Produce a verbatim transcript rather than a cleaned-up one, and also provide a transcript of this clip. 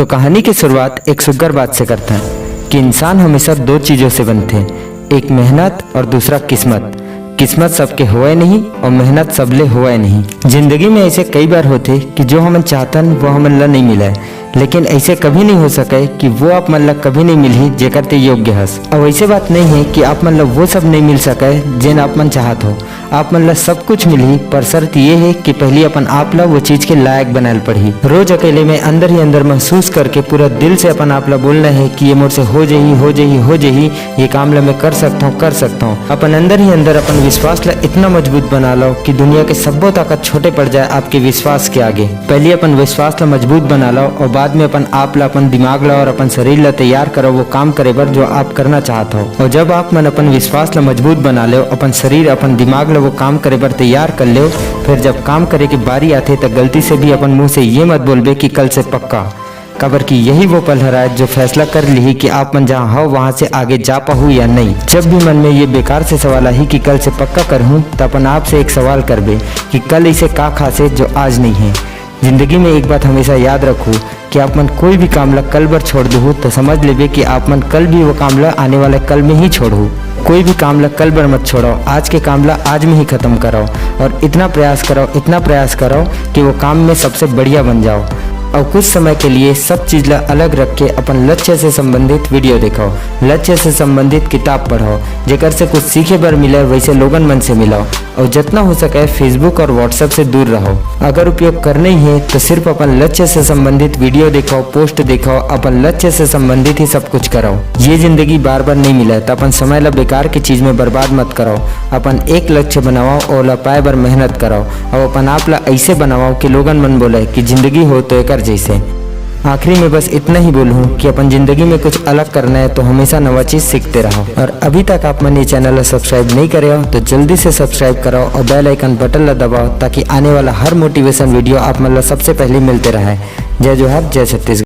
तो कहानी के शुरुआत एक सुग्घर बात से करथन कि इंसान हमेशा दो चीजों से बनथे, एक मेहनत और दूसरा किस्मत। किस्मत सबके होवय नहीं और मेहनत सबले होवय नहीं। जिंदगी में ऐसे कई बार होथे कि जो हमन चाहथन वो हमन ला नहीं मिलय, लेकिन ऐसे कभी नहीं हो सके कि वो आप मन ला कभी नहीं मिलही जेकर ते योग्य हस। अब ऐसे बात नहीं है कि आप मन ला वो सब नहीं मिल सके जेन आप मन चाहत हो। आप मन ला सब कुछ मिलही, पर शर्त ये है कि पहली अपन आप ला वो चीज के लायक बनाए ल पड़ही। रोज अकेले में अंदर ही अंदर महसूस करके पूरा दिल से अपन आप ला बोलना है कि ये मोर से हो जही, हो जही, हो जही, ये काम ला मैं कर सकता हूँ, कर सकता हूँ। अपन अंदर ही अंदर अपन विश्वास ला इतना मजबूत बना लो कि दुनिया के सब्बो ताकत छोटे पड़ जाए आपके विश्वास के आगे। पहले अपन विश्वास ला मजबूत बना लो और बाद में अपन आप ला, अपन दिमाग ला और अपन शरीर ला तैयार करो वो काम करे बर जो आप करना चाहत हो। और जब आप मन अपन विश्वास ला मजबूत बना लेव, अपन शरीर, अपन दिमाग ला वो काम करे बर तैयार कर लेव, फिर जब काम करे के बारी आथे त गलती से भी अपन मुंह से ये मत बोलबे कि कल से पक्का, काबर कि यही वो पल हराय जो फैसला कर लिही कि आप मन जहाँ हो वहाँ से आगे जा पाहू या नहीं। जब भी मन में ये बेकार से सवाल आही कि कल से पक्का करहूँ, त अपन आप से एक सवाल करबे कि कल इसे का खास है जो आज नहीं है। जिंदगी में एक बात हमेशा याद रखू कि आप मन कोई भी काम ला कल बर छोड़ दूहू, त समझ लेबे कि आप मन कल भी वो काम ला आने वाला कल में ही छोड़हू। कोई भी काम ला कल बर मत छोड़ो, आज के काम ला आज में ही खत्म करो और इतना प्रयास करो, इतना प्रयास करो कि वो काम में सबसे बढ़िया बन जाओ। और कुछ समय के लिए सब चीज ला अलग रख के अपन लक्ष्य से संबंधित वीडियो देखो, लक्ष्य से संबंधित किताब पढ़ो, जेकर से कुछ सीखे बर मिले वैसे लोगन मन से मिलो। और जितना हो सके Facebook और WhatsApp से दूर रहो। अगर उपयोग करना ही है तो सिर्फ अपन लक्ष्य से संबंधित वीडियो देखो, पोस्ट देखो, अपन लक्ष्य से संबंधित ही सब कुछ करो। ये जिंदगी बार बार नहीं मिले, तो अपन समय ला बेकार की चीज में बर्बाद मत करो। अपन एक लक्ष्य बनाओ, ओला पाए बर मेहनत करो और अपन आप ला ऐसे बनाओ कि लोगन मन बोले कि जिंदगी हो तो एकर जैसे। आखिरी में बस इतना ही बोलूँ कि अपन जिंदगी में कुछ अलग करना है तो हमेशा नवा चीज सीखते रहो। और अभी तक आप मन ये चैनल ला सब्सक्राइब नहीं करे हो तो जल्दी से सब्सक्राइब करो और बेल आइकन बटन ला दबाओ, ताकि आने वाला हर मोटिवेशन वीडियो आप मन ला सबसे पहले मिलते रहे। जय जोहार, जय छत्तीसगढ़।